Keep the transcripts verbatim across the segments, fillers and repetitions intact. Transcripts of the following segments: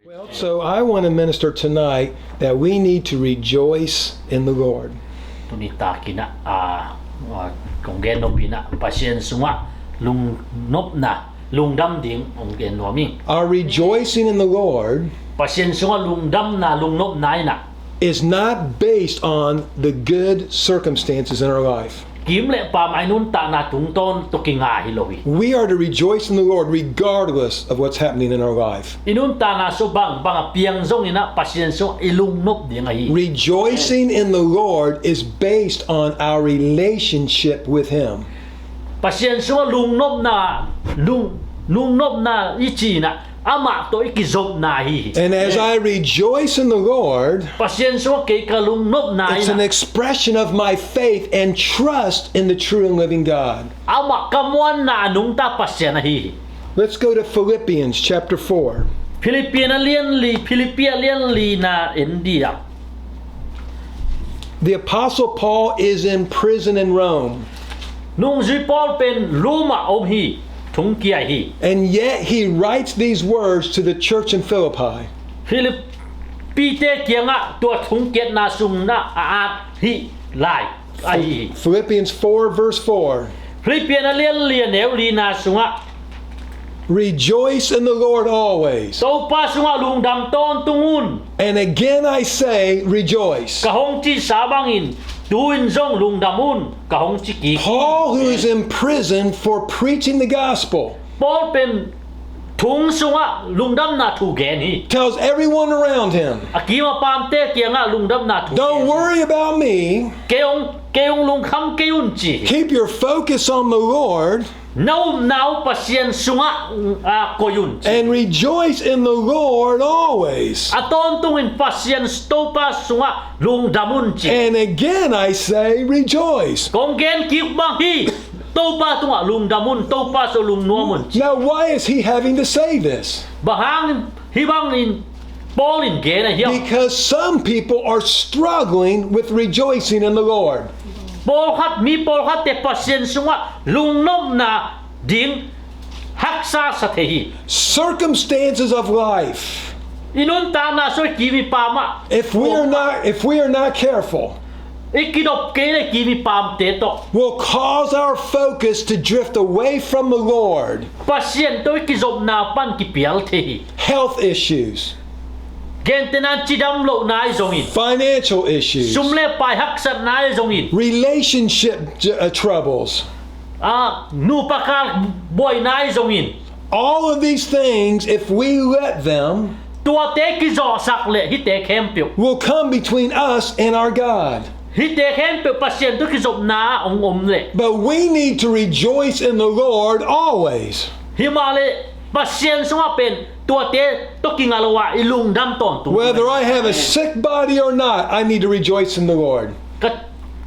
Well, so I want to minister tonight that we need to rejoice in the Lord. Tuni takin ah, ah, ah, kong gen nop in ah, Pasian sungah lungnopna, lungdam ding hong gen nuam ing. Our rejoicing in the Lord Pasian sungah lungdamna, lungnopna in ah is not based on the good circumstances in our life. Kim le pam a i nuntakna tungtawn tawh kinga hi lo hi. We are to rejoice in the Lord regardless of what's happening in our life. I nuntakna sung bangbang a piang zongin ah Pasian sungah i lungnop ding ahi. Rejoicing in the Lord is based on our relationship with Him. Pasian sungah lungnopna, lung, lungnopna i cih in ah amah tawh i kizopna ahi hi. And as I rejoice in the Lord, Pasian sungah kei ka lungnopna in ah it's an expression of my faith and trust in the true and living God. Amah ka muanna a nungta Pasian ahi hi. Let's go to Philippians chapter four. Philippi a lian li, Philippi a lian lina en dih ah. The Apostle Paul is in prison in Rome. Nungzui Paul pen Roma om hi, thungkia hi. And yet he writes these words to the church in Philippi. Philippite kiangah tua thungkiatna sungah a at hi lai ahi hi. Philippians four, verse four. Philippi a lian li a neu lina sungah, "Rejoice in the Lord always." Topa sungah lungdam tawntung un. And again I say, rejoice. Ka hong cihsa bangin, tu-in zong lungdam un, ka hong ci kik. Paul, who is imprisoned for preaching the gospel, Paul pen thong sungah lungdamna thu gen hi. Tells everyone around him, A kim a pamte kiangah lungdamna thu gen hi. Don't worry about me. Kei hong, kei hong lungkham kei un ci hi. Keep your focus on the Lord. Na upna uh Pasian sungah, ah, koih un ci. And rejoice in the Lord always. A tawntungin Pasian Topa sungah lungdam un ci. And again I say, rejoice. Kong gen kik bang hi, Topa tungah lungdam un, Topa sungah lungnuam un ci. Now, why is he having to say this? Bang hang hih bangin Paul in gen ahi hiam? Because some people are struggling with rejoicing in the Lord. Pawlkhat, mi pawlkhatte Pasian sungah lungnopna ding haksa sa thei hi. Circumstances of life, i nuntakna sung i kim i pam ah, if we are not, if we are not careful, i kidop kei leh i kim i pamte tawh, will cause our focus to drift away from the Lord. Pasian tawh i kizopna pan kipial thei hi. Health issues, gentehna-in cidam lohna ahi zongin, financial issues, sum le pai haksatna ahi zongin, relationship, uh, troubles, ah, nupa kal buaina ahi zongin, all of these things, if we let them, tuate kizawhsak leh hihte khempeuh, will come between us and our God. Hihte khempeuh Pasian tawh kizopna ah hong om leh. But we need to rejoice in the Lord always. Himahleh Pasian sungah pen tuate tawh kinga lo-a i lungdam tawntung. Whether I have a sick body or not, I need to rejoice in the Lord. Ka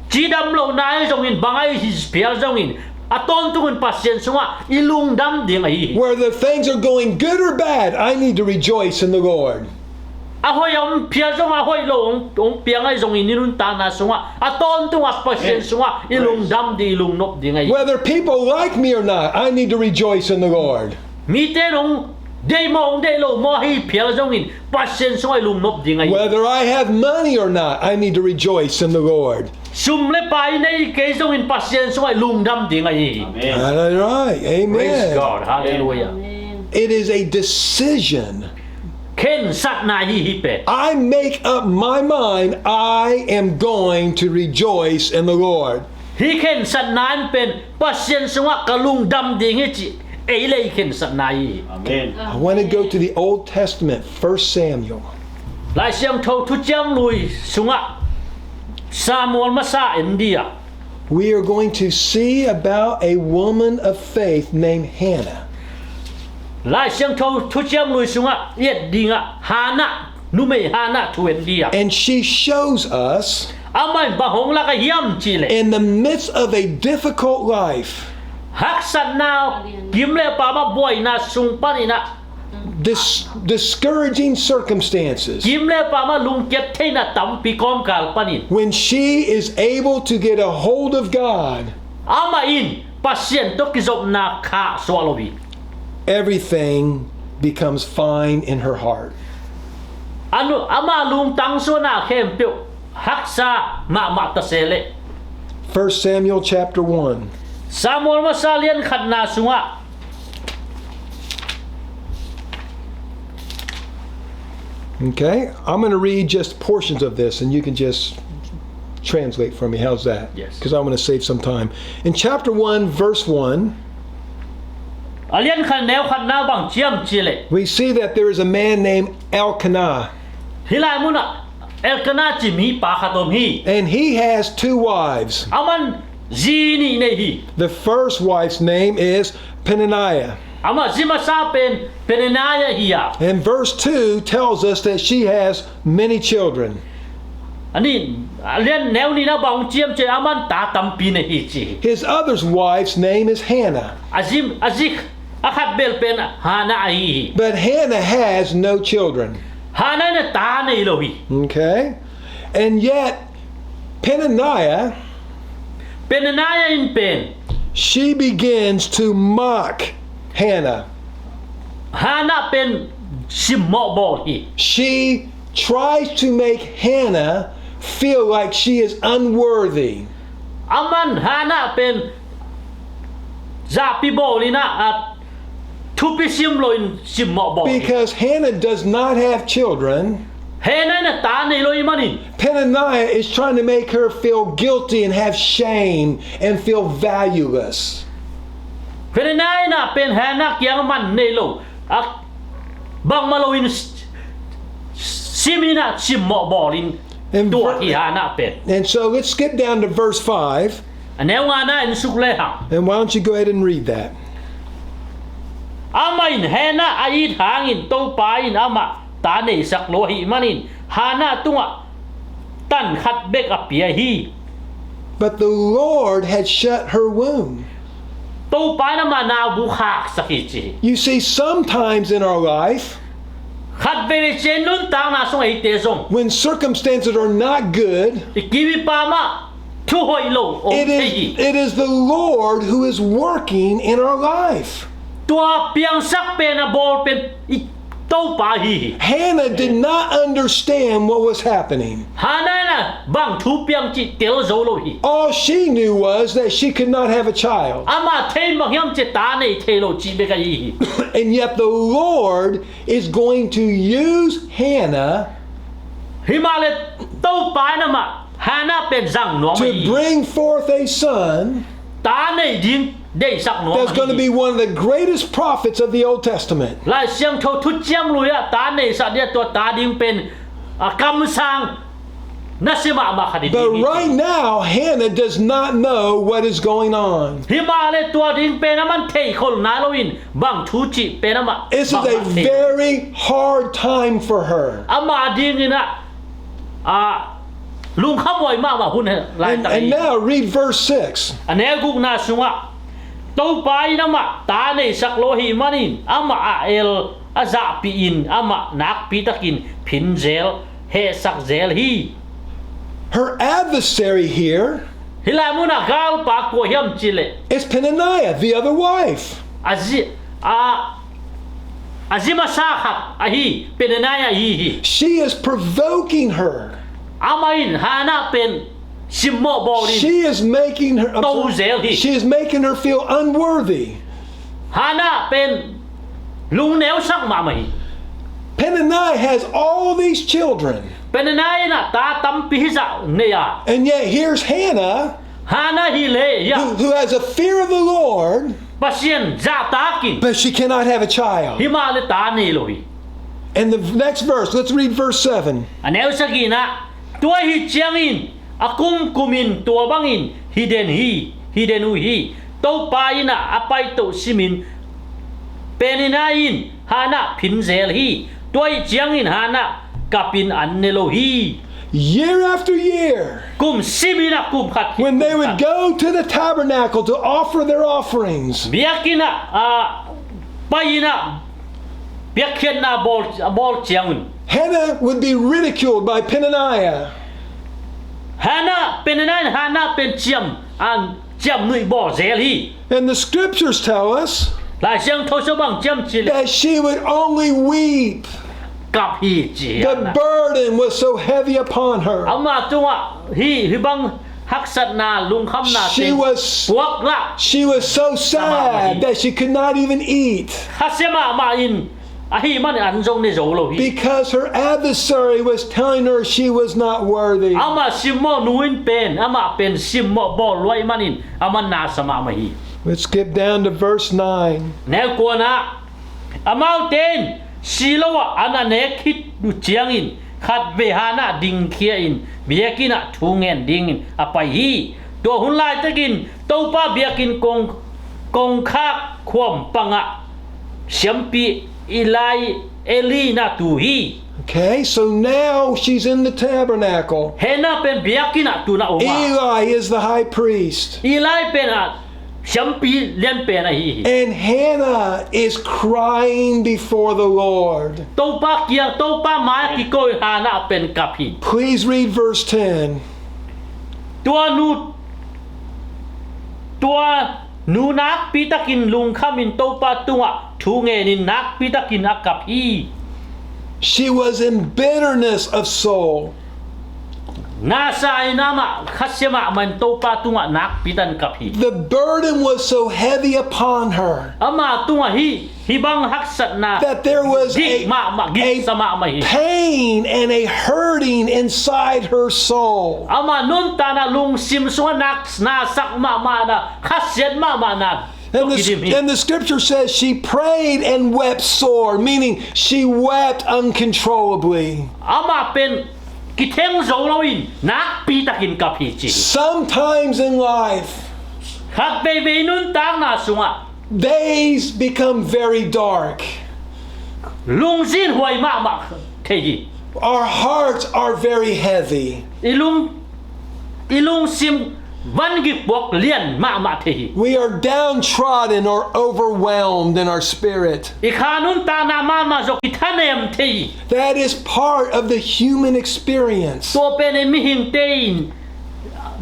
cidam lohna ahi zongin, bang ahi phial zongin, a tawntungin Pasian sungah i lungdam ding ahi hi. Whether things are going good or bad, I need to rejoice in the Lord. A hoih a om phial zong, a hoih lo hong, hong piang ahi zongin, i nuntakna sungah a tawntung a Pasian sungah i lungdam ding, i lungnop ding ahi hi. Whether people like me or not, I need to rejoice in the Lord. Mite in hong deih maw, hong deih lo maw ahi phial zongin, Pasian sungah i lungnop ding ahi hi. Whether I have money or not, I need to rejoice in the Lord. Sum le pai nei kei zongin Pasian sungah i lungdam ding ahi hi. Amen. All right. Amen. Praise God. Hallelujah. Amen. It is a decision. Khensatna ahi hi pen. I make up my mind, I am going to rejoice in the Lord. Hih khensatna in pen Pasian sungah ka lungdam ding hi cih ei le ei khensatna ahi hi. Amen. I want to go to the Old Testament, First Samuel. Lai Siangtho Thuciam Lui sungah Samuel masa en dih ah. We are going to see about a woman of faith named Hannah. Lai Siangtho Thuciam Lui sungah i et dingah Hannah, numei Hannah thu en dih ah. And she shows us, amah in bang hong lak ahi hiam cih leh, in the midst of a difficult life, haksatna, kim le pam ah buaina sung panin ah, dis-, discouraging circumstances, kim le pam ah lungkiat theihna tampi kawmkal panin, when she is able to get a hold of God, amah in Pasian tawh kizopna khahsuah lo hi. Everything becomes fine in her heart. a nu-, ama lungtang suan a khempeuh haksa mahmah ta se leh. First Samuel chapter one. Samuel masa lian khatna sungah. Okay, I'm going to read just portions of this and you can just translate for me. How's that? Yes. Because I want to save some time. In chapter one, verse one, a lian khat neu khatna bang ciam ci leh, we see that there is a man named Elkanah. Hih lai munah Elkanah ci mi pa khat om hi. And he has two wives. Aman zi nih nei hi. The first wife's name is Peninnah. Ama zi masa pen Peninnah hi a. And verse two tells us that she has many children. A nih, a lian neu nihna bang ciam ci leh aman ta tampi nei hi ci. His other wife's name is Hannah. A zi, a zi, a khat bel pen Hannah ahi hi. But Hannah has no children. Hannah in a ta nei lo hi. Okay. And yet, Peninnah, Peninnah in pen, she begins to mock Hannah. Hannah pen simmawh bawl hi. She tries to make Hannah feel like she is unworthy. Aman Hannah pen zahpi bawl in a, a thupi sim lo in simmawh bawl hi. Because Hannah does not have children, Hannah in a ta nei lo ahih manin, Peninnah is trying to make her feel guilty and have shame and feel valueless. Peninnah in a pen Hannah kiang man nei lo, a bangmah lo in s-, sim in a simmawh bawl in. And tuat ver-, hi Hannah pen. And so let's skip down to verse five. A neu ngana en suk le hang. And why don't you go ahead and read that? Amah in Hannah a it hangin Topa in amah ta neisak lo ahih manin Hannah tungah tan khat bek a pia hi. But the Lord had shut her womb. Topa in amah naubu khaksak hi ci hi. You see, sometimes in our life, khat veivei ciang nuntakna sung eite zong, when circumstances are not good, i kim i pam ah thu hoih lo om thei hi. It is, it is the Lord who is working in our life. Tua piangsak pen a bawl pen i Topa hi hi. Hannah did not understand what was happening. Hannah in a bang thu piang cih tel zo lo hi. All she knew was that she could not have a child. Amah thei bang hiam cih leh ta nei thei lo cih bek ahi hi. And yet the Lord is going to use Hannah. Himahleh Topa in amah Hannah pen zang nuam ahi hi. To bring forth a son. Ta nei ding deihsak nuam ahi hi. That's gonna be one of the greatest prophets of the Old Testament. Lai Siangtho thuciam lui ah ta neisak ding, tua ta ding pen a kamsang nasia mahmah khat hi ding hi. But right now, Hannah does not know what is going on. Himahleh tua ding pen aman thei khol nai lo in bang thu cih pen amah bangmah thei lo. This is a very hard time for her. Amah dingin a, a, lungkhamhuai mahmah hun hi laitak hi. And, and now read verse six. A neu gukna sungah, Topa in amah ta neisak lo ahih manin amah a el a zahpih in amah nakpitakin phin zel, hehsak zel hi. Her adversary here, hih lai munah galpa kua hiam cih leh, is Peninnah, the other wife. A zi, a, a zi masa khat ahi Peninnah ahi hi. She is provoking her. Amah in Hannah pen simmawh bawl in, she is making her, I'm sorry, to zel hi. She is making her feel unworthy. Hannah pen lungneusak mahmah hi. Peninnah has all these children. Peninnah in a ta tampi hizah nei a. And yet here's Hannah, Hannah hi leh, ya, who, who has a fear of the Lord, Pasian zahtakin, but she cannot have a child. Himahleh ta nei lo hi. And the next verse, let's read verse seven. A neu sagihna, tua ahih ciangin a kumkumin tua bangin hi den hi, hi den uh hi. Topa in a paito simin Peninnah in Hannah phin zel hi. Tua ahih ciangin Hannah kapin an ne lo hi. Year after year, kum simin a kum khat khit kum khat, when they would go to the tabernacle to offer their offerings, biakinn ah, ah, pai in a biakkhiatna bawl, bawl ciangun, Hannah would be ridiculed by Peninnah. Hannah, Peninnah in Hannah pen ciam, an ciamnuih bawl zel hi. And the scriptures tell us, Lai Siangtho sung bang ciam cih leh, that she would only weep. kap hi ci hi. The burden was so heavy upon her. Amah tungah hi, hi bang haksatna, lungkhamna, she was, puak lah. She was so sad that she could not even eat. Khasia mahmah in, ahi man an zong ne zo lo hi. Because her adversary was telling her she was not worthy. Amah simmawh nu in pen, amah pen simmawh bawl luai manin, amah na sa mahmah hi. Let's skip down to verse nine. Neu kuanah, amaute in si lo ah an a nek khit uh ciangin khatvei hanah dingkhia in biakinn ah thu ngen dingin a pai hi. Tua hun laitakin Topa biakinn kong, kongkhak khuam pangah siampi Eli, Eli na tu hi. Okay, so now she's in the tabernacle. Hannah pen biakinn ah tuna om a. Eli is the high priest. Eli pen a siampi lian pen ahi hi. And Hannah is crying before the Lord. Topa kiang, Topa mai kiko in Hannah pen kap hi. Please read verse ten. Tua nu, tua nu nakpi takin lungkhamin Topa tungah thu ngenin nakpi takin a kap hi. She was in bitterness of soul. Nasa in amah khasia mahmah in Topa tungah nakpi takin kap hi. The burden was so heavy upon her. Amah tungah hi, hi bang haksatna, that there was a, gik mahmah, giksa mahmah hi. Pain and a hurting inside her soul. Amah nuntakna lungsim sungah nak, nasak mahmahna, khasiat mahmahna. And the, and the scripture says she prayed and wept sore, meaning she wept uncontrollably. Amah pen kitheng zo loin nakpi takin kap hi ci. Sometimes in life, khat veivei nuntakna sungah, days become very dark. Lungzin huai mahmah thei hi. Our hearts are very heavy. I lung, i lungsim vangik puak lian mahmah thei hi. We are downtrodden or overwhelmed in our spirit. I kha nuntakna mahmah zong i thanem thei hi. That is part of the human experience. Tua pen i mihingte in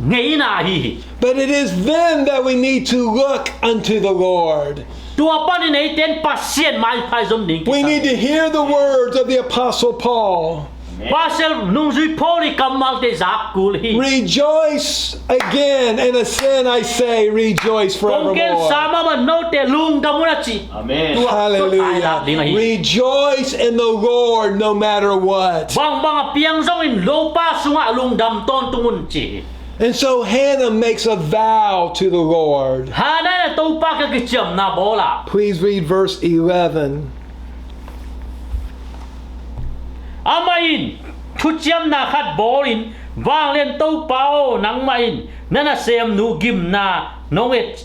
ngeina ahi hi. But it is then that we need to look unto the Lord. Tua panin eiten Pasian maiphai zom ding. We need to hear the words of the Apostle Paul. Pasian nungzui Paul i kammalte zak kul hi. Rejoice again, and again I say, rejoice forevermore. Kong gen sa mahmah note lungdam un a ci. Amen. Hallelujah. Rejoice in the Lord no matter what. Bangbang a piang zongin Topa sungah lungdam tawntung un ci. And so Hannah makes a vow to the Lord. Hannah in Topa kiang kiciamna bawl a. Please read verse eleven. Amah in thuciamna khat bawlin, vanglian Topa aw, nangmah in na nasemnu gimna nong et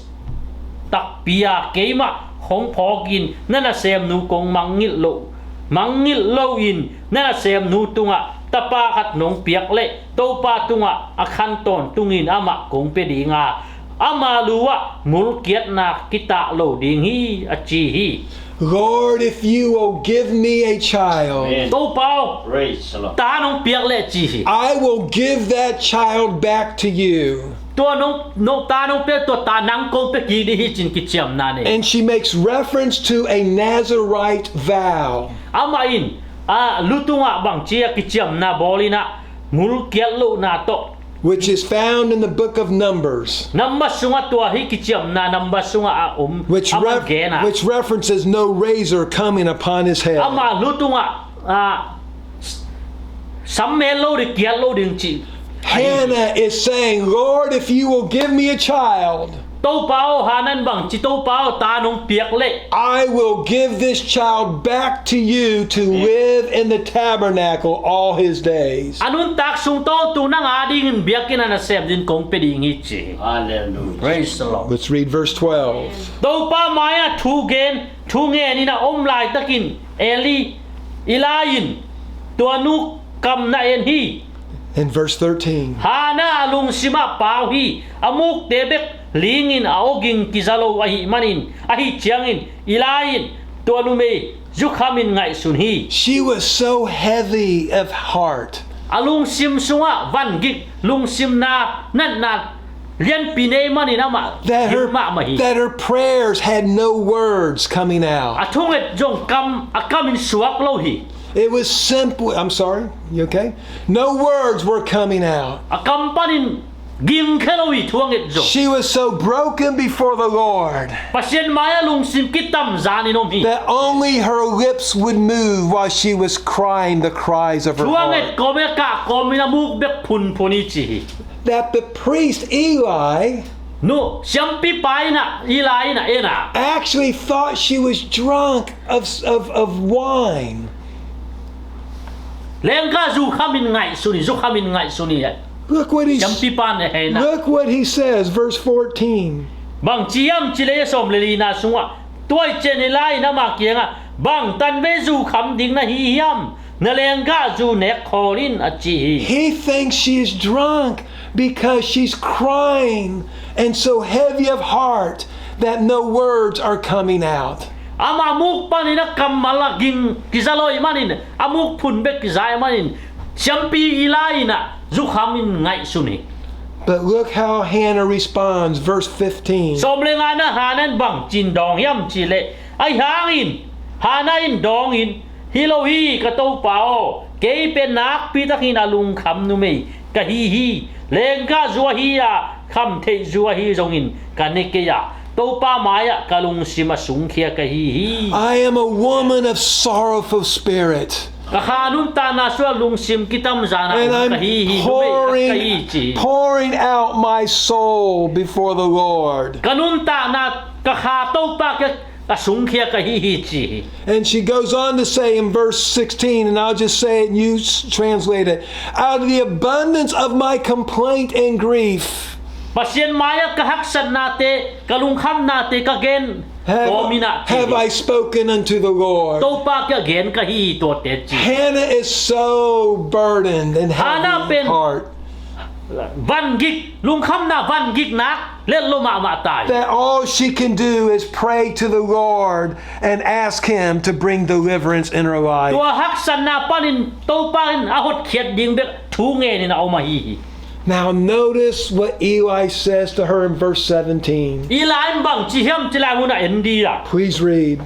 takpi a, keimah hong phawkin na nasemnu kong mangngilh lo, mangngilh loin na nasemnu tungah tapa khat nong piak leh Topa tungah a khan tawntungin amah kong pia ding a, ama lu ah mulkiatna kitah lo ding hi, a ci hi. Lord, if you will give me a child, Amen. Topa aw, praise the Lord, ta nong piak leh ci hi. I will give that child back to you. Tua nong, nong ta nong piak, tua ta nang kong pia kik ding hi cin kiciamna nei. And she makes reference to a Nazarite vow. Amah in, a, lu tungah bangci a kiciamna bawl in a, mulkiat lohna tawh. Which is found in the book of Numbers. Namba sungah tua hi kiciamna, namba sungah a om. Which, amah ref-, gen a, which references no razor coming upon his head. Amah lu tungah, a, s-, sam mel lo ding, kiat lo ding ci. Hannah is saying, Lord, if you will give me a child, Topa aw, Hannah in bangci, Topa aw, ta nong piak leh, I will give this child back to you to live in the tabernacle all his days. A nuntak sung tawntung nang a dingin biakinn a nasem ding kong pia ding hi ci. Hallelujah. Praise the Lord. Let's read verse twelve. Topa mai-ah thu gen, thu ngenin a om laitakin Eli, Eli in tua nu kam na en hi. In verse thirteen. Hannah a lungsim ah pau hi, a mukte bek lingin a awging kiza lo ahih manin, ahih ciangin Eli in tua numei zukhamin ngaihsun hi. She was so heavy of heart. A lungsim sungah vangik, lungsimna natna lianpi nei manin amah that her, gim mahmah hi. That her prayers had no words coming out. A thunget zong kam, a kamin suak lo hi. It was simply, I'm sorry, you okay? No words were coming out. A kam panin ging khe lo hi thu a nget zong. She was so broken before the Lord Pasian mai-ah lungsim kitamzanin om hi. That only her lips would move while she was crying the cries of her heart. Thu a nget kawm e, kah kawmin a muk bek phunphun hi ci hi. That the priest Eli Nu, siampipa in ah, Eli in ah, en ah, actually thought she was drunk of, of, of wine. Lenggahzu khamin ngaihsun hi, zu khamin ngaihsun hi. Look what he, siampipa in ah, en ah, look what he says, verse fourteen. Bang ci hiam cih leh sawm le lina sungah, tua ciangin Eli in ama kiangah, bang tanvei zu kham ding na hi hiam? Na lenggahzu nek khawl in, a ci hi. He thinks she is drunk because she's crying and so heavy of heart that no words are coming out. Ama muk panin a kammal ah ging kiza lo ahih manin, a muk phun bek kiza ahih manin, siampi Eli in ah zu khamin ngaihsun hi. But look how Hannah responds, verse fifteen. Sawm le ngana Hannah in bang ci-in dawng hiam cih leh, ahi hangin Hannah in dawngin, hi lo hi, ka Topa aw, kei pen nakpi takin a lungkham numei ka hi hi. Lenggahzu ahi a, khamtheihzu ahi zongin ka ne kei a, Topa mai-ah ka lungsim a sungkhia ka hi hi. I am a woman of sorrowful spirit. Ka kha nuntakna sungah lungsim kitamzan a om ka hi hi, numei ka hi hi, ci hi. And I'm pouring, pouring out my soul before the Lord. Ka nuntakna, ka kha Topa kiang a sungkhia ka hi hi, ci hi. And she goes on to say in verse sixteen, and I'll just say it and you s-, translate it. Out of the abundance of my complaint and grief, Pasian mai-ah ka haksatnate, ka lungkhamnate ka gen kawmin ah, ci hi, have I spoken unto the Lord. Topa kiang gen ka hi hi tuate, ci hi. Hannah is so burdened and heavy of heart. Hannah pen vangik, lungkhamna vangikna lel lo mahmah ta hi. That all she can do is pray to the Lord and ask Him to bring deliverance in her life. Tua haksatna panin Topa in a hotkhiat ding bek thu ngenin a om ahi hi. Now notice what Eli says to her in verse seventeen. Eli in bang ci hiam cih leh, mun ah en dih ah. Please read.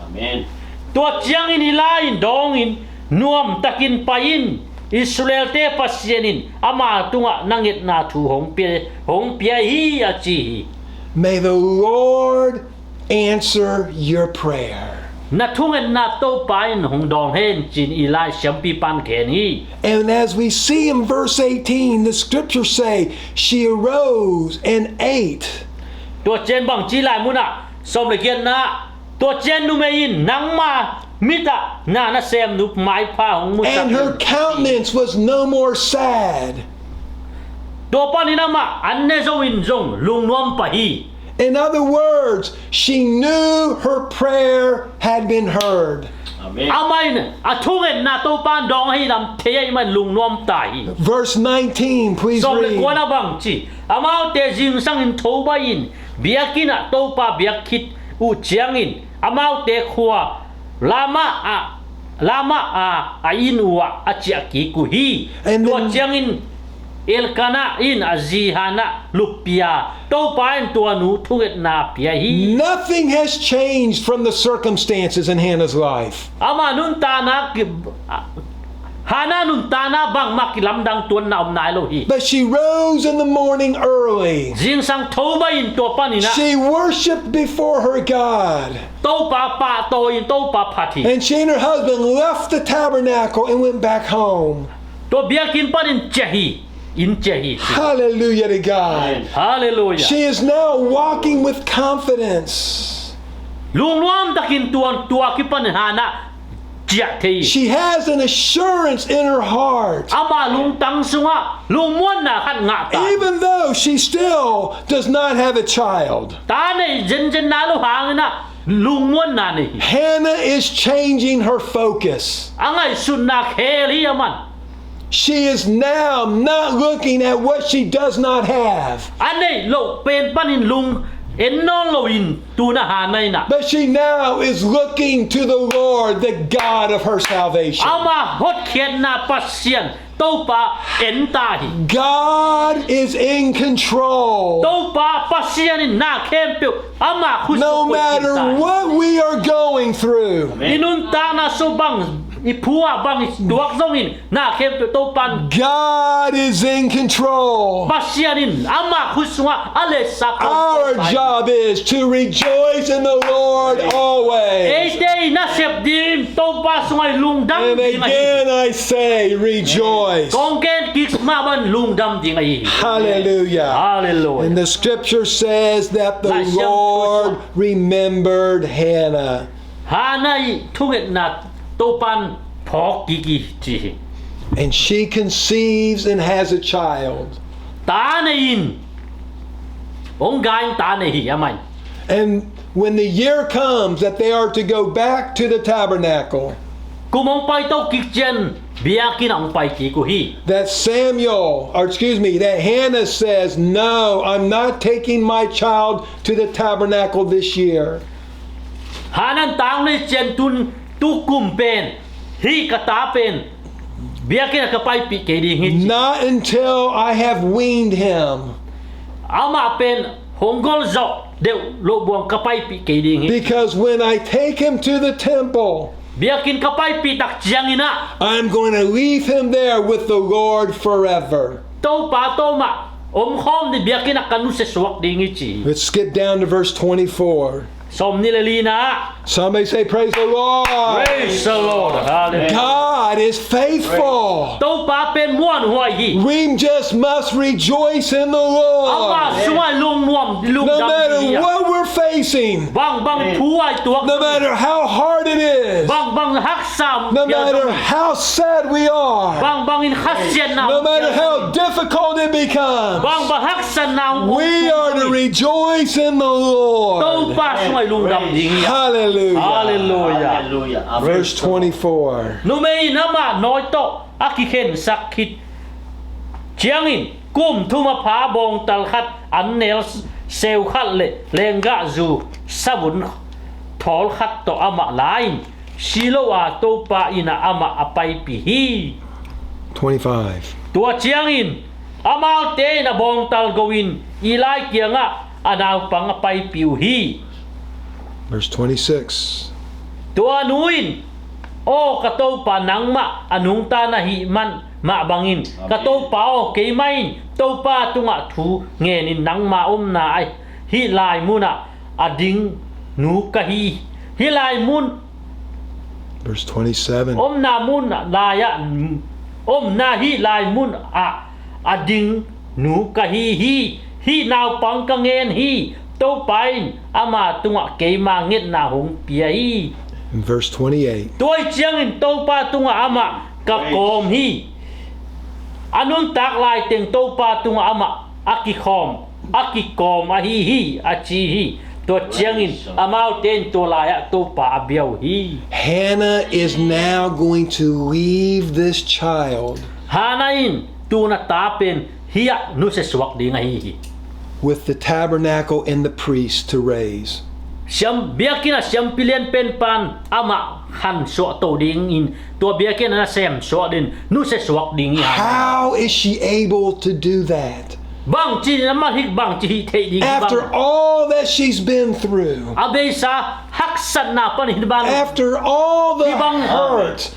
Amen. Tua ciangin Eli in dawngin, nuamtakin pai in, Israel-te Pasian in ama tungah na ngetna thu hong pia, hong pia hi, a ci hi. May the Lord answer your prayer. Na thungetna Topa in hong dawng hen, ci-in Eli siampipa in gen hi. And as we see in verse eighteen, the scriptures say she arose and ate. Tua ciang bang ci lai mun ah, sawm le giatna, tua ciang numei in nangma mit ah na nasem nu maipha hong musak in, ci hi. And her countenance was no more sad. Tua panin amah an ne zo in zong lungnuam pah hi. In other words, she knew her prayer had been heard. Amen. Amah in a thungetna Topa in dawng ahih lam thei ahih manin lungnuam ta hi. Verse nineteen, please read. Sawm le kuana bang ci, amaute zingsangin tho bai-in biakinn ah Topa biak khit uh ciangin amaute khua Ramah ah, Ramah ah a inn uh ah a ciah kik uh hi. And then tua ciangin Elkanah in a zi Hannah luppih a, Topa in tua nu thungetna pia hi. Nothing has changed from the circumstances in Hannah's life. Ama nuntakna ki-, Hannah nuntakna bangmah kilamdang tuanna om nai lo hi. But she rose in the morning early. Zingsang tho bai-in tua panin ah. She worshipped before her God. Topa pahtawi-in Topa phat hi. And she and her husband left the tabernacle and went back home. Tua biakinn panin ciah hi, inn ciah hi. Hallelujah to God. Amen. Hallelujah. She is now walking with confidence. Lungnuam takin tua, tua kipanin Hannah ciah thei hi. She has an assurance in her heart. Ama lungtang sungah lungmuanna khat ngah ta. Even though she still does not have a child. Ta nei zenzen nai lo hangin ah lungmuanna nei hi. Hannah is changing her focus. A ngaihsutna khel hi aman. She is now not looking at what she does not have. A neih loh pen panin lung en nawn loin tu-in ah Hannah in ah. But she now is looking to the Lord, the God of her salvation. Ama hotkhiatna Pasian, Topa en ta hi. God is in control. Topa Pasian in na khempeuh ama khut sung. No matter what we are going through, i nuntakna sung bang, i phu ah bang i tuak zongin, na khempeuh Topan. God is in control. Pasian in ama khut sungah a letsak. Our job is to rejoice in the Lord always. Eite i nasep ding Topa sungah i lungdam ding ahi. And again I say, rejoice. Kong gen kik mah bang, lungdam ding ahi. Hallelujah. Hallelujah. And the scripture says that the Lord remembered Hannah. Hannah i thungetna Topan phawk kik hi ci hi. And she conceives and has a child. Ta nei in, hong gai in ta nei hi, amah in. And when the year comes that they are to go back to the tabernacle, kum hong pai to kik ciang biakinn ah hong pai kik uh hi. That Samuel, or excuse me, that Hannah says, "No, I'm not taking my child to the tabernacle this year." Hannah in ta hong nei ciang, tu, tu kum pen, hih ka ta pen biakinn ah ka paipih kei ding hi ci. Not until I have weaned him. Amah pen hong gol zawh deuh loh buang ka paipih kei ding hi. Because when I take him to the temple, biakinn ka paipih tak ciangin ah, I'm going to leave him there with the Lord forever. Topa tawh mah omkhawm ding, biakinn ah ka nusia suak ding hi ci. Let's skip down to verse twenty-four. Sawmnih le lina. Somebody say, "Praise the Lord." Praise the Lord. Hallelujah. God is faithful. Topa pen muanhuai hi. We just must rejoice in the Lord. Ama sungah lungnuam, lungdam ding hi. No matter what we're facing, bang bang phu ah i tuak, no matter how hard it is, bang bang haksa, no matter how sad we are, bang bang in khasiatna, no matter how difficult it becomes, bang bang haksatna, we are to rejoice in the Lord. Topa sungah i lungdam ding hi. Hallelujah. Hallelujah. Hallelujah. Amen. Verse twenty-four. Numei in amah nawi tawh a kikhensak khit ciangin, kum thum a pha bawngtal khat, an nel seu khat le lenggahzu savun thawl khat tawh amah la-in, Shiloh a Topa inn ah amah a paipih hi. Twenty-five. Tua ciangin amaute in a bawngtal go-in Eli kiangah a naupang a paipih uh hi. Verse twenty-six. Tua nu in, "Aw ka Topa, nangmah a nungta na hih man mah bangin, ka Topa aw, keimah in Topa tungah thu ngenin nangma omna a hih lai munah a ding nu ka hi. Hih lai mun," Verse twenty-seven. Omna mun lai-ah, omna hih lai mun ah a ding nu ka hi hi. Hih naupang ka ngen hi. Topa in ama tungah keima ngetna hong pia hi. In verse twenty-eight. Tua ciangin Topa tungah amah ka kawm hi. A nuntak laiteng Topa tungah amah a kikhawm, a kikawm ahi hi, a ci hi. Tua ciangin amaute in tua lai-ah Topa a bia uh hi. Hannah is now going to leave this child. Hannah in tu-in a ta pen hih ah nusia suak ding ahi hi. With the tabernacle and the priest to raise. Siam, biakinn a siampi lian pen pan amah khansuah to dingin, tua biakinn a nasem suak ding, nusia suak ding hi. How is she able to do that? Bangci in amah hih bangci hih theih ding hi bang? After all that she's been through. A beisa haksatna panin hih bang. After all the hurt.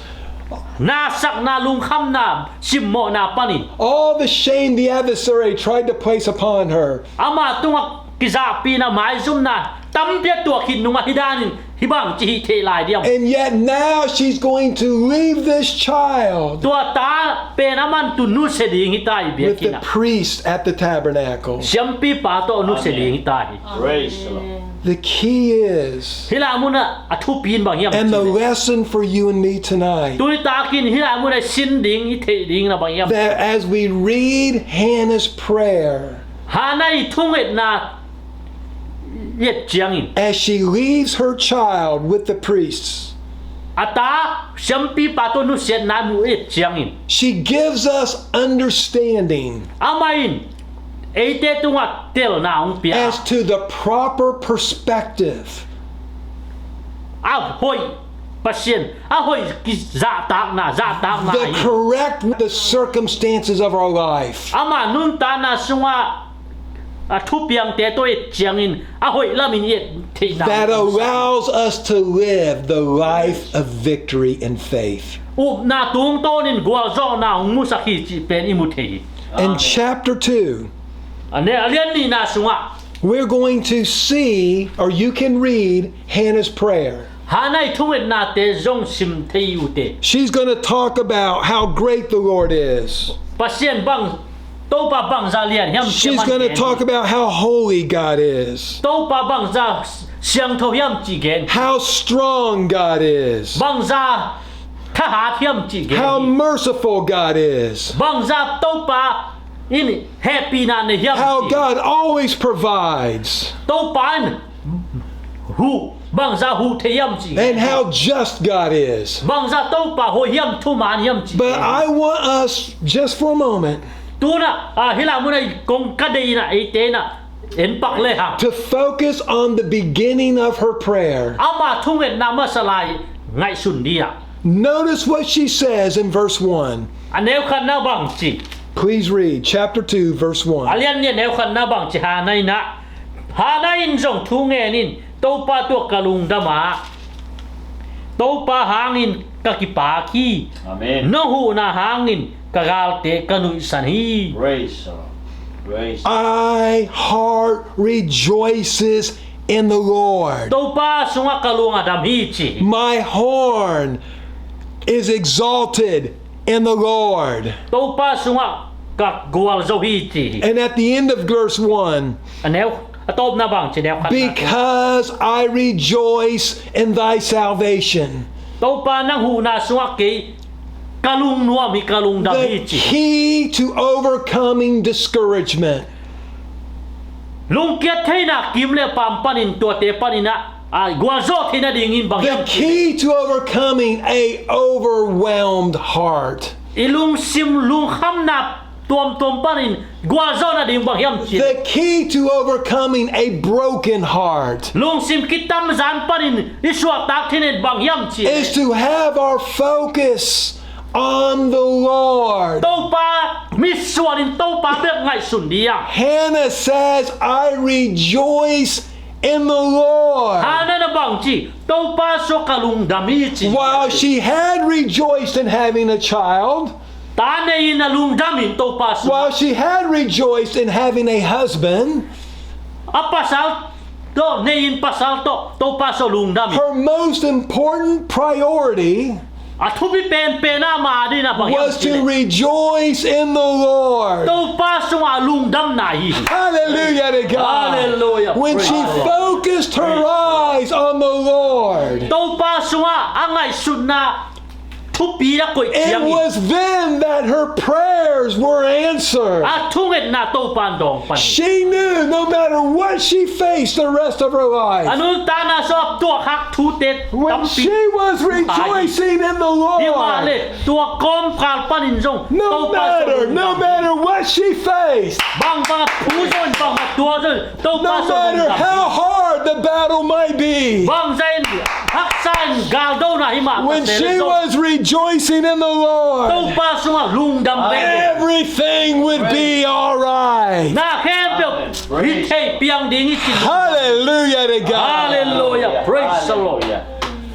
Nasakna, lungkhamna, simmawhna panin. All the shame the adversary tried to place upon her. Ama tungah kizahpihna, maizumna tampi a tuak khit nungah hih danin hih bangci hih theih lai diam? And yet now she's going to leave this child. Tua ta pen aman tu nusia ding hi ta hi biakinn ah. With the priest at the tabernacle. Siampipa tawh nusia ding hi ta hi. Praise the Lord. The key is, hih lai munah a thupi in bang hiam? And the lesson for you and me tonight. Tuni takin hih lai munah sin ding, i theih ding na bang hiam? That as we read Hannah's prayer, Hannah i thungetna i et ciangin, as she leaves her child with the priests, a ta siampipa tawh nusiatna mu i et ciangin, she gives us understanding. Amah in eite tungah telna hong pia. As to the proper perspective. A hoih Pasian a hoih kizahtakna, zahtakna The ahi. Correct the circumstances of our life. Ama nuntakna sungah a thupiangte tawh i et ciangin a hoih lamin i et theihna That allows us to live the life of victory and faith. Upna tungtawnin gualzawhna hong musak hi cih pen i mu thei hi. In Amen. Chapter two, A ne a lian nihna sungah we're going to see, or you can read, Hannah's prayer. Hannah i thungetnate zong sim thei uh teh. She's going to talk about how great the Lord is. Pasian bang, Topa bangzah lian hiam She's going to talk about how holy God is. Topa bangzah siangtho hiam cih gen. How strong God is. Bangzah thahat hiam cih gen. How merciful God is. Bangzah Topa in hehpihna nei hiam How cih. God always provides. Topa in huh, bangzah huh thei hiam cih. And how just God is. Bangzah Topa hoih hiam, thuman hiam cih. But I want us, just for a moment, Tuna, ah, hih lam munah kong ka deihna eite na en pak lehang. To focus on the beginning of her prayer. Ama thungetna masa lai ngaihsun dia. Notice what she says in verse one. A neu khatna bang ci. Please read chapter two, verse one. A lian nih a neu khatna bang ci Hannah in ah. Hannah in zong thu ngen in Topa tungah ka lungdam a. Topa hangin ka kipak hi. Amen. Na huhna hangin ka galte ka nuihsan hi. Praise the Lord. Praise. My heart rejoices in the Lord. Topa sungah ka lung a dam hi ci. My horn is exalted in the Lord. Topa sungah ka gualzo hi ci. And at the end of verse one, a neu, a tawpna bang ci neu khatna. Because I rejoice in thy salvation. Topa nang huhna sungah kei ka lungnuam hi, ka lungdam hi ci. The key to overcoming discouragement. Lungkiat theihna kim le pam panin tuate panin ah, a gualzawh theihna dingin bang hiam ci. The key to overcoming a overwhelmed heart. I lungsim lungkhamna tuamtuam panin gualzawhna ding bang hiam ci. The key to overcoming a broken heart. Lungsim kitamzan panin i suahtak theihna bang hiam ci. Is to have our focus on the Lord. Topa mitsuanin Topa bek ngaihsun dia. Hannah says, I rejoice in the Lord. Hannah in bang ci, Topa sungah ka lungdam hi ci. While she had rejoiced in having a child, ta nei-in a lungdam in Topa sungah. While she had rejoiced in having a husband, a pasal tawh, nei-in pasal tawh, Topa sungah lungdam in. Her most important priority A thupi penpen a ama adingin bang hiam cih leh, was to rejoice in the Lord. Topa sungah lungdamna hi. Hallelujah to God. Hallelujah. When she focused her eyes on the Lord, Topa sungah a ngaihsutna thupi a koih ciangin, it was then that her prayers were answered. A thungetna Topa in dawng pan hi. She knew no matter what she faced the rest of her life, a nuntakna sungah tuakhak thute tampi, when she was rejoicing in the Lord, hi mah leh tua kawmkal panin zong, no matter, no matter what she faced, bangbang a thu zong, bangbang a tua zong, Topa sungah lungdam hi. No matter how hard the battle might be, bangzah in haksa in galdona hi mah, when she was rejoicing in the Lord, Topa sungah lungdam veve, everything would be all right. Na khempeuh hi thei piang ding hi ci. Hallelujah to God. Hallelujah. Praise the Lord.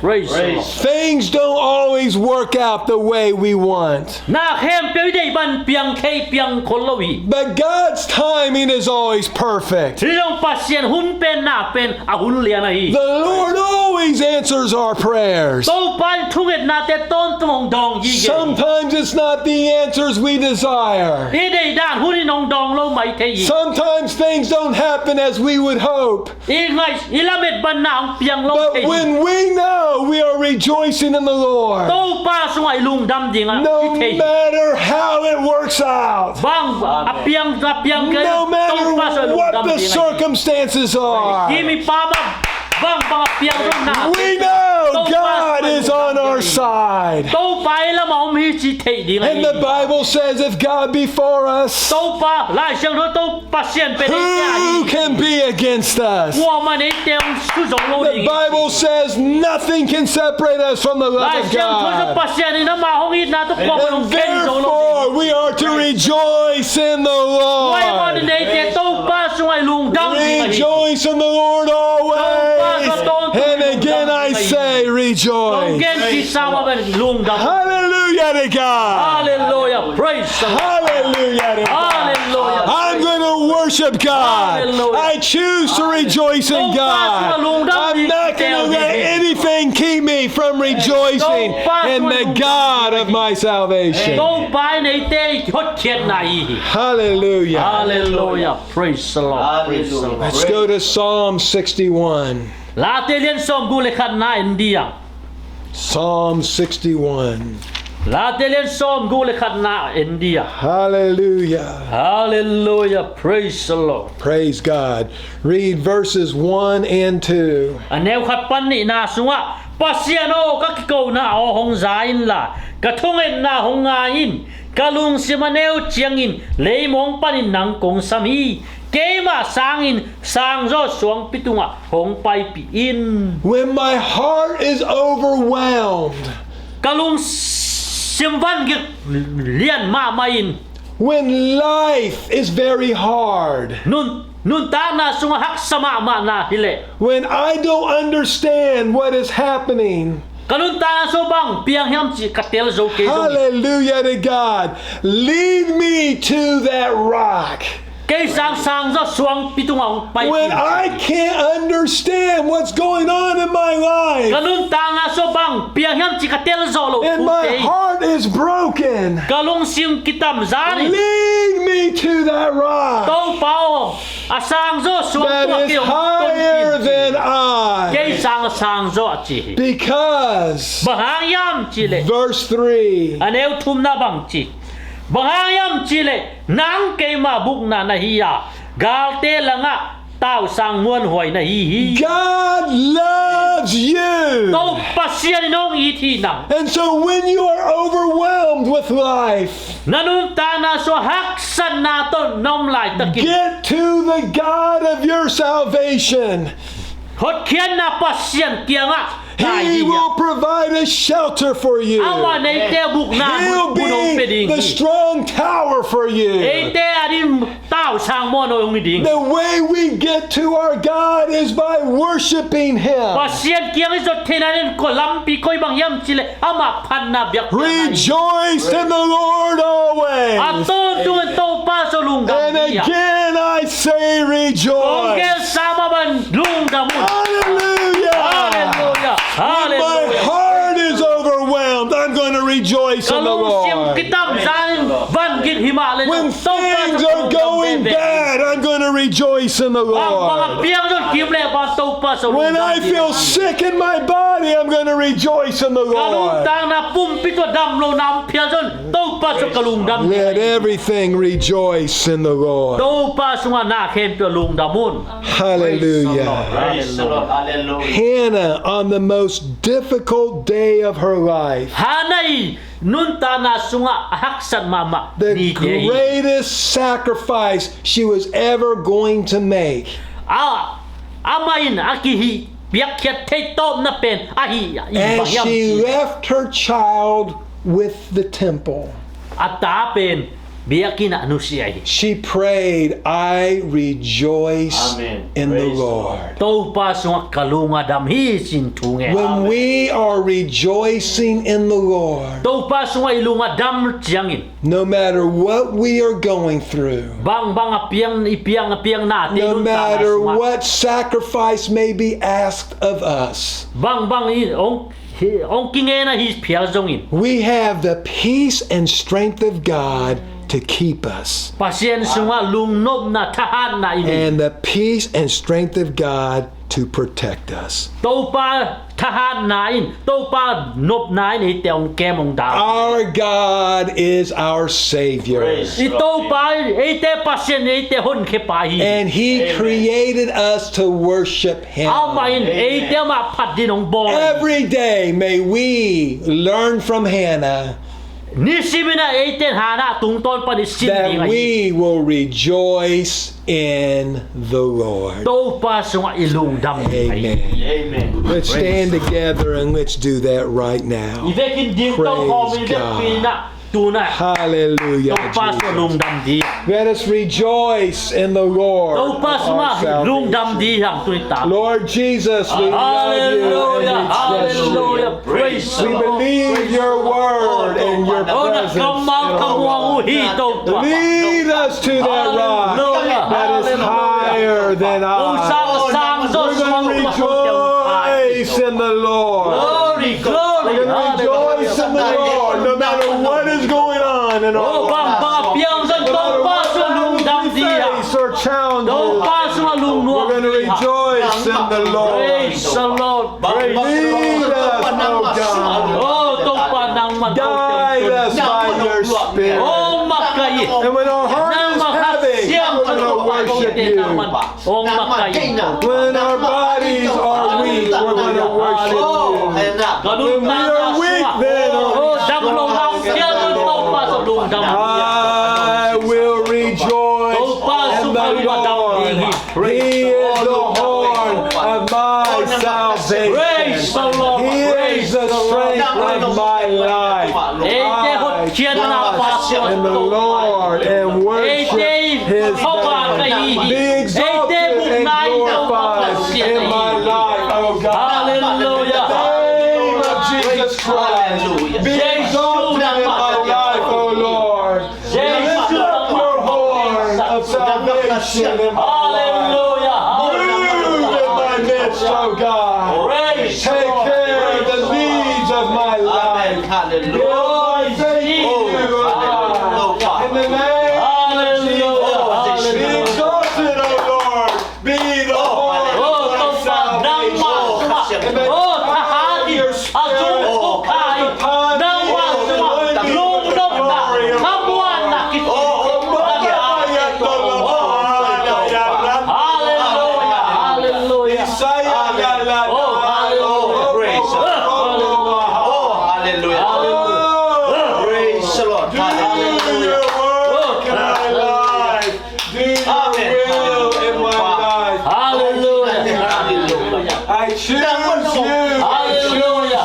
Praise the Lord. Things don't always work out the way we want. Na khempeuh i deih bang piang thei, piang khol lo hi. But God's timing is always perfect. Hi zong Pasian hun pen, na pen a hun lian ahi. The Lord always answers our prayers. Topa in thungetnate tawntung hong dawng hi. Sometimes it's not the answers we desire. I deih dan hun in hong dawng lo mai thei hi. Sometimes things don't happen as we would hope. I ngaih, i lamet banna hong piang lo thei hi. But when we know we are rejoicing in the Lord, Topa sungah i lungdam ding a, no matter how it works out, bang a piang, a piang kei, no matter what the circumstances are, i mipa bang, bang, bang a piang zong na, we know God is on our side. Topa i lamah om hi ci theih ding ahi. And the Bible says, if God be for us, Topa, Lai Siangtho, Topa Pasian pen eite a hi, who can be against us? Kuamah in eite hong suzong lo ding hi. The Bible says nothing can separate us from the love of God. Lai Siangtho in Pasian in ama hong itna tawh kuamah in hong khen zo lo ding hi. And therefore, we are to rejoice in the Lord. Tua ahih manin eite Topa sungah i lungdam ding ahi. Rejoice in the Lord always. Topa sungah tawntung lungdam ding ahi. And again I say, rejoice. Kong gen kisa mah bang, lungdam. Hallelujah to God. Hallelujah. Praise the Lord. Hallelujah to God. Hallelujah. I'm gonna worship God. Hallelujah. I choose to rejoice in God. Topa sungah lungdam ding. I'm not gonna let anything keep me from rejoicing in the God of my salvation. Topa in eite i hotkhiatna ahi hi. Hallelujah. Hallelujah. Praise the Lord. Praise the Lord. Let's go to Psalm sixty-one. Late lian sawmguk le khatna en ding. Psalm sixty-one. Late lian sawmguk le khatna en ding. Hallelujah. Hallelujah. Praise the Lord. Praise God. Read verses one and two. A neu khat pan nihna sungah, Pasian aw, ka kikona aw hong za inla, ka thungetna hong ngai in. Ka lungsim a neu ciangin leimong panin nang kong sam hi. Keima sangin sangzaw suangpi tungah hong paipih in. When my heart is overwhelmed, ka lungsim vangik lian mahmah in. When life is very hard, nun, nuntakna sungah haksa mahmah na hileh. When I don't understand what is happening, ka nuntakna sungah bang piang hiam cih ka tel zo kei zong. Hallelujah to God. Lead me to that rock. Kei sang sangzaw suangpi tungah hong paipih in. When I can't understand what's going on in my life, ka nuntakna sungah bang piang hiam cih ka tel zo lo. And my heart is broken. Ka lungsim kitamzan in. Lead me to that rock. Topa aw, a sangzaw suang tungah kei hong tonpih in. That is higher than I. Kei sang a sangzaw a ci hi. Because, bang hang hiam cih leh, verse three, a neu thumna bang ci. Bang hang hiam cih leh nang keima bukna na hi a, galte langah tausang muanhuai na hi hi. God loves you. Topa Pasian in hong it hi nang. And so when you are overwhelmed with life, na nuntakna sungah haksatna tawh na om laitakin, get to the God of your salvation. Hotkhiatna Pasian kiangah kai hi. He will provide a shelter for you. Amah in eite bukna mun hong pia ding hi. He'll be the strong tower for you. Eite ading tausang muanhuai hong hi ding. The way we get to our God is by worshiping Him. Pasian kiang i zot theihna ding lampi koi bang hiam cih leh amah phatna biak. Rejoice in the Lord always. A tawntungin Topa sungah lungdam hi a. And again I say rejoice. Kong gen sa mah bang, lungdam un. Hallelujah. Hallelujah. When my heart is overwhelmed, I'm gonna rejoice in the Lord. Ka lungsim kitamzan in vangik hi mah leh, Topa sungah lungdam veve. When things are going bad, I'm gonna rejoice in the Lord. Bang bang a piang zong kim leh bang, Topa sungah lungdam veve. When I feel sick in my body, I'm gonna rejoice in the Lord. Ka nuntakna pumpi tawh damlohna om phial zong, Topa sungah ka lungdam hi. Let everything rejoice in the Lord. Topa sungah na khempeuh lungdam un. Hallelujah. Praise the Lord. Hallelujah. Hannah, on the most difficult day of her life, Hannah i nuntakna sungah a haksat mahmah ni te hi. The greatest sacrifice she was ever going to make. A, amah in a kihih piakkhiat theih tawpna pen a hih, a hih bang hiam cih leh, as she left her child with the temple, a ta pen biakinn ah a nusia hi. She prayed, "I rejoice in the Lord." Amen. Praise the Lord. Topa sungah ka lung a dam hi, ci-in thu ngen. When we are rejoicing in the Lord, Topa sungah i lung a dam ciangin, no matter what we are going through, bang bang a piang, i piang, a piangnate, no matter what sacrifice may be asked of us, bang bang i hong, hong kingen ahi phial zongin, we have the peace and strength of God to keep us. Pasian sungah lungnopna, thahatna i nei. And the peace and strength of God to protect us. Topa thahatna in, Topa nopna in eite hong kem hong dam. Our God is our Savior. Praise the Lord. I Topa in eite Pasian, eite honkhia pa hi. And He Amen. Created us to worship Him. Amah in Amen. Eite amah phat dingin hong bawl. Every day may we learn from Hannah Nisimin ah eite in Hannah tungtawn pan i sin ding ahi. That we will rejoice in the Lord. Topa sungah i lungdam ding ahi. Amen. Amen. Let's stand together and let's do that right now. I vekin ding to khawm in. Praise God. Vekpi in ah tu-in ah. Hallelujah, Topa sungah Jesus. Lungdam ding. Let us rejoice in the Lord of our salvation. Topa sungah lungdam ding hang tu-in ta. Lord Jesus, we love you and we trust you. Hallelujah, hallelujah. Praise the Lord. We believe your word and your presence in our lives. Lead us to that rock that is higher than I. We're gonna rejoice in the Lord. Glory, glory. We're gonna rejoice in the Lord, no matter what is going on in our lives. No matter what we face or challenges, we're gonna rejoice in the Lord. Praise the Lord. Lead us, oh God. Oh, Topa nangman. Guide us by your Spirit. Oh, makaih. And when our heart is heavy, we're gonna worship you. Oh, makaih. When our bodies are weak, we're gonna worship you. When we are weak, then our strength. I will rejoice in the Lord. He is the horn of my salvation. Praise the Lord. He is the strength of my life. I trust in the Lord and worship his name. Be exalted and glorified in my life, oh God. Hallelujah. In the name of Jesus Christ, be exalted in my life, oh Lord. Lift up your horn of salvation in my life. Hallelujah. Move in my midst, oh God. Take care of the needs of my life. Build my faith in you, oh God. In the name of Jesus. Be exalted, oh Lord. Be the horn of my salvation. And may the power of your Spirit rest upon me and anoint me with the glory of the Lord. Hallelujah, hallelujah. Praise the Lord. Oh, hallelujah. Praise the Lord. Hallelujah. Do your work in my life. Do your will in my life. Hallelujah. Hallelujah. I choose you. I choose you.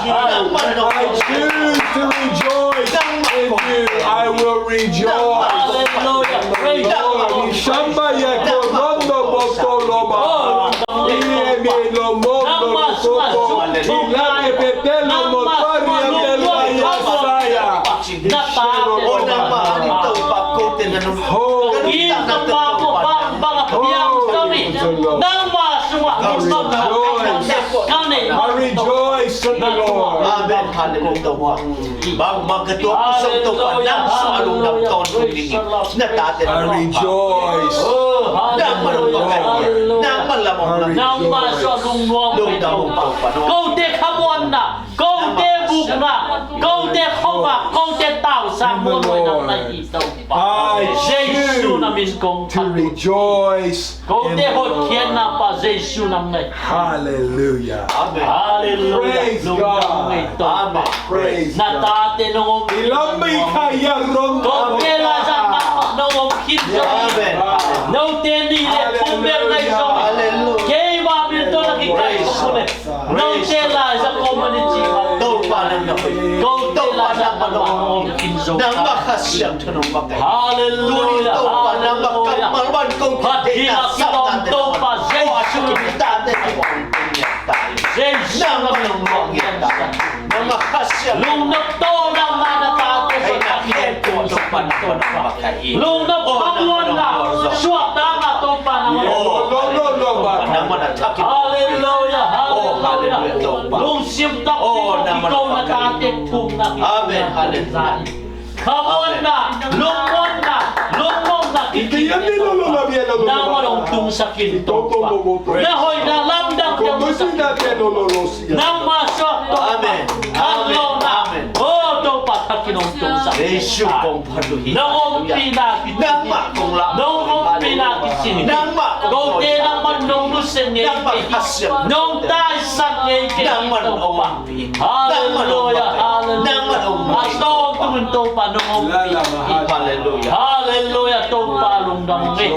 I choose to rejoice in you. I will rejoice. Hallelujah. Praise the Lord. Shamba ya korondo botoloba. Iye mi lo mondo lo soto. Ilane betelo motaria de la yasaya. Nangmah sungah lungdam ka nei. I rejoice in the Lord. Amen. Hallelujah. Bangmah ka tuah kong sawm Topa, nang sungah lungdam tawntung ding in na tate na. I rejoice. Nangmah lungdam. Nangmah lungdam. Nangmah sungah lungnuam. Lungdam Topa. Kote khamuanna. Kote bukna, kote khuavak, kote tausang muanhuai nang na hi Topa. Jesu na min kong phat. Kote hotkhiatna pa Jesu nang na hi. Hallelujah. Hallelujah. Praise God. Lungdam ngei Topa. Praise God. Na tate nong om. Kote laizang nang om khin zong. Note nih le thum bel nai zong. Keima min tawh na kikaih suk le. Note laizang om a ni ci mah. Topa nang na hoih. Kote laizang nang om khin zo. Nangmah Kha Siangtho nong makaih. Hallelujah. Topa nangmah kammal ban ko. Phat ding a kilawm Topa Jesu. Jesu nangmah nong luang ngiat ta. Nangmah Kha Siangtho. Lungnop tawh nangmah na tate suak. Lungnop khamuanna suakta mah Topa nangmah. Hallelujah, hallelujah. Lungsim takpi kiko na tate thumna. Amen, hallelujah. Khamuanna, lungmuanna, lungmuang Nangmah hong tungsak in Topa. Na hoihna lamdangte hong sak in. Nangmah suak Topa. Amen. Amen. Amen. Oh Topa, thakin hong tungsak. Jesu kong phat uh hi. Nong ompihna kici. Nangmah kong la. Nong ompihna kici. Nangmah kong. Kote nangmah nong nusia ngei. Nangmah hasiam. Nong taisan ngei kei. Nangmah Topa. Halleluia, halleluia. A tawntung in Topa nong ompih. Halleluia. Halleluia, Topa lungdam ung ei.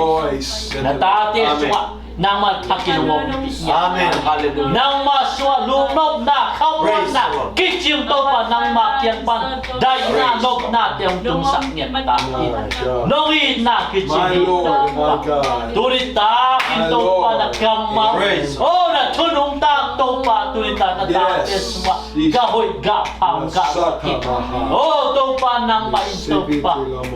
Na tate sungah nangmah thakin hong ompih. Amen. Halleluia. Nangmah sungah lungnopna, khamuanna kicing Topa nangmah kiang pan daihna nopnate hong tungsak ngiat ta in. Nong itna kicing hi Topa. Tuni takin Topa na kammal. Oh, na thu nungta Topa tuni ta na tate sungah gah hoih, gah pham, gah sat in. Oh Topa nangmah in Topa.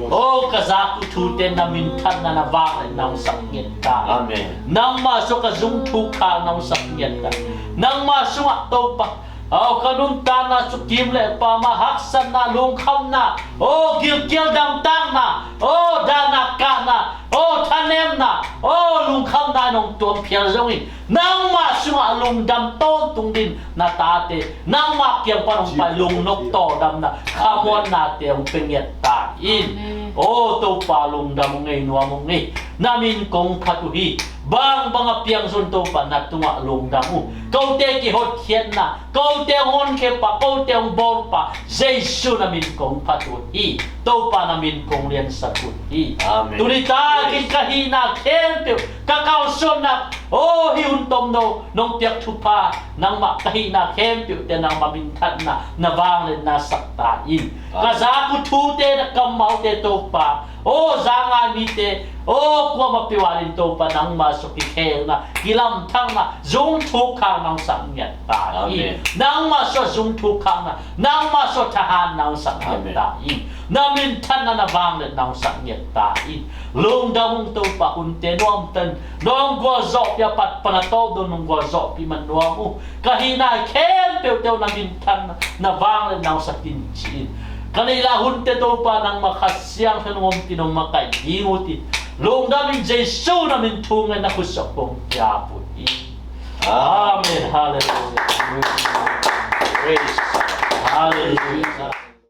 Oh ka zak uh thute na minthanna na vangliatna hong sak ngiat ta. Amen. Nangmah sungah ka zung thuk khakna hong sak ngiat ta. Nangmah sungah Topa. Oh ka nuntakna sung kim le pam ah haksatna, lungkhamna. Oh gilkial damtakna. Oh danak kahna. Oh thanemna. Oh lungkhamna nong tuam phial zongin. Nangmah sungah lungdam tawntung dingin na tate nangmah kiang pan hong pai lungnop tawldamna khamuannate hong pia ngiat ta in. Amen. Oh Topa lungdam ung ei, nuam ung ei. Na min kong phat uh hi. Bangbang a piang zong Topa na tungah lungdam uh. Kote kihotkhiatna, kote hong honkhia pa, kote hong bawl pa, Jesu na min kong phat uh hi. Topa na min kong liansak uh hi. Amen. Tuni takin ka hihna khempeuh, ka kalsuanna, oh hih hun tomno nong piak thupha, nangmah ka hihna khempeuhte nangmah minthanna na vangliatna sak ta in. Ka zak uh thute na kammalte Topa, oh zangai mite, oh kuamah peuh adingin Topa nangmah sungah kikhelna, kilamthakna, zung thuk khakna hong sak ngiat ta in. Amen. Nangmah sungah zung thuk khakna, nangmah sungah thahatna hong sak ngiat ta in. Na minthanna na vangliatna hong sak ngiat ta in. Lungdam ung Topa, hunte nuamtan nong gualzawhpih a, pat pan a tawp dong nong gualzawhpih man nuam uh. Ka hihna khempeuhte uh na minthanna na vangliatna hong sak in ci-in, ka neih lai hunte Topa nangmah Kha Siangtho nong om dingin hong makaih ding uh ci-in, lungdam ing. Jesu na min thu ngen na khutsuah kong kiap uh hi. Amen. Halleluia. Praise. Halleluia.